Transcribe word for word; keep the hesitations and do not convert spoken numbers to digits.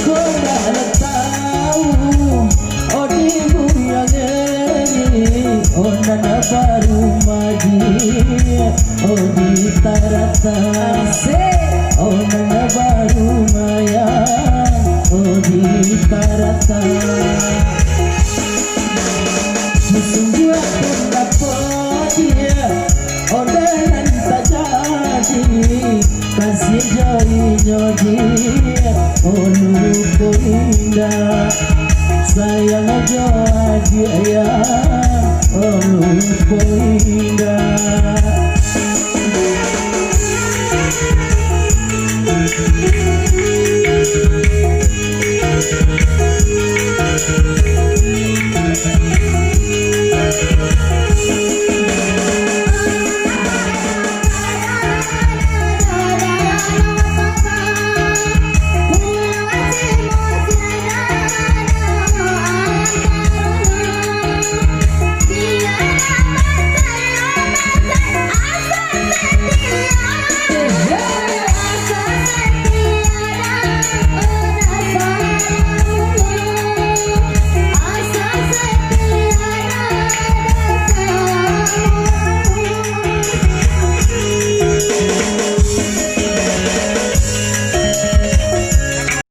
Kok ndak tau, oh di buyuang ini, oh nan baru madi, oh di tarata. Asik. Oh nan baru maya, oh di tarata. Sungguah pun dapek dia, oh nan tajadi. Kasih jo inyo dia, oh lupo indak. Sayang jo adiak ya, oh lupo indak.